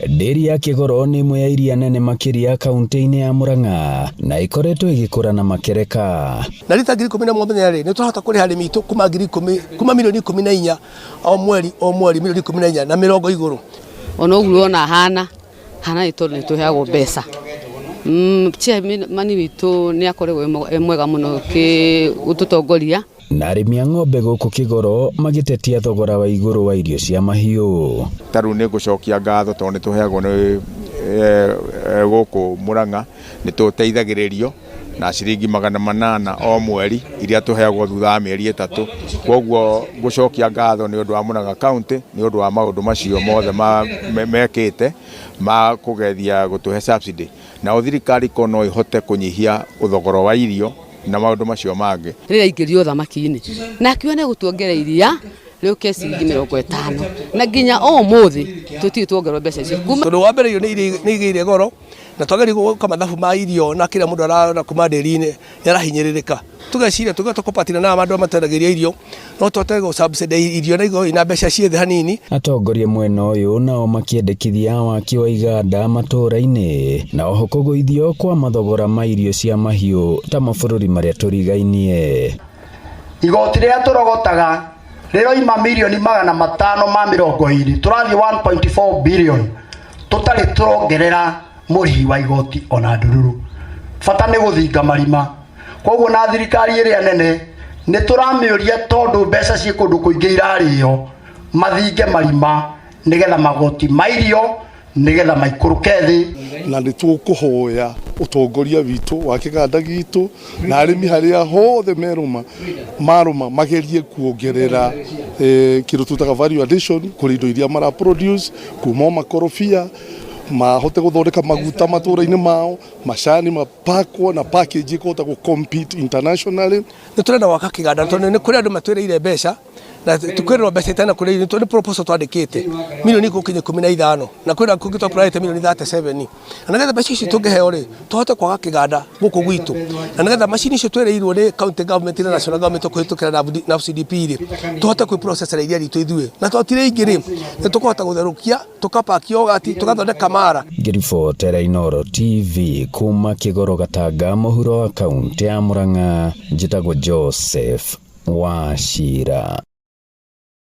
Ndĩri ya Kĩgoro nĩ ĩmwe ya iria nene makĩria kaunti-inĩ ya Murang'a na ĩkoretwo ĩgĩkũra na makereka. Na rita 10,000 mũthenya rĩ, nĩ tũrahota kũrĩha arĩmi aitũ kuma 10,000, kuma mirioni 14 o mweri o mweri, mirioni 14 na mĩrongo igũrũ. Ona ũguo ũrona hana hana nĩ tondũ nĩ tũheagwo mbeca. Chairman witũ nĩ akoragwo e mwega mũno gũtũtongoria. Na arĩmi a ng'ombe gũkũ Kĩgoro magĩtetia thogora wa igũrũ wa irio cia mahiũ. Ta rĩu nĩ ngũcokia ngatho tondũ nĩ tũheagwo nĩ gũkũ Murang'a, nĩ tũteithagĩrĩrio na ciringi 800 o mweri iria tũheagwo thutha wa mĩeri 3. Koguo ngũcokia ngatho nĩ ũndũ wa Murang'a County nĩ ũndũ wa maũndũ macio mothe mekĩte ma kũgeria gũtũhe subsidy. Nao thirikari ko no ĩhote kũnyihia thogora wa irio na maũndũ macio mangĩ. Rĩrĩa aingĩrio ũthamaki-inĩ na akiuga nĩ egũtuongerera iria rĩũke ciringi 50, na nginya ũmũthĩ tũtirĩ tuongererwo mbeca icio. Tondũ wa mbere irio nĩ igĩire goro, na twagĩrĩirwo gwĩka mathabu ma irio na kĩrĩa mũndũ arona kuma ndĩri-inĩ nĩ arahinyĩrĩrĩka. Tũgeciria tũngĩhota kũpatira na andũ arĩa matwendagĩria irio no tũhote gũ subsidize irio na ikorwo ina mbeca ciĩ thĩ hanini. Atongoria mwena ũyũ nao makĩendekithia waki wa iganda matũũra-inĩ na oho kũgũithio kwa mathogora ma irio cia mahiũ ta mabũrũri marĩa tũrigainie. Igoti rĩrĩa tũrogotaga rĩroima mirioni 520, tũrathiĩ 1.4 billion tũtarĩ tũrongerera mũrĩhi wa igoti ona ndururu. Bata nĩ gũthinga marima. Koguo na thirikari ĩrĩa nene nĩ tũramĩũria, tondũ mbeca ciĩ kũndũ kũingĩ irarĩo, mathinge marima nĩgetha magoti ma irio nĩgetha maikũrũke thĩ. Na nĩ tũkũhoya ũtongoria witũ wa kĩganda gitũ na arĩmi harĩa hothe merũma marũma magerie kuongerera kĩndũ twĩtaga value addition kũrĩ indo iria mara produce, kuma o makorobia mahote gũthondeka maguta matũra-inĩ mao, macani mapakwo na package ĩkũhota gũ compete internationally. Nĩ tũrenda gwaka kĩganda tondũ nĩ kũrĩ andũ matwĩrĩire mbeca na tukwĩrĩrwo mbeca itana kũrĩ ithuĩ, tondũ nĩ proposal twandĩkĩte mirioni gũkinya 15, na kwĩna kũngĩ twa mirioni 37, na nĩgetha mbeca icio tũngĩheo rĩ, tũhote kwaga kĩganda gũkũ gwitũ, na nĩgetha macini icio twĩrĩirwo nĩ county government na national government kũhĩtũkĩra na CDP rĩ, tũhote kwĩ processor iria ritũ ithuĩ, na twatire ingĩ rĩ, nĩ tũkũhota gũtherũkia, tũkapaki yogati, tũgathondeka mara. Ngĩribotera Inooro TV kuma Kĩgoro Gatanga mũhuro wa kaunti ya Murang'a, njĩtagwo Joseph Wachira.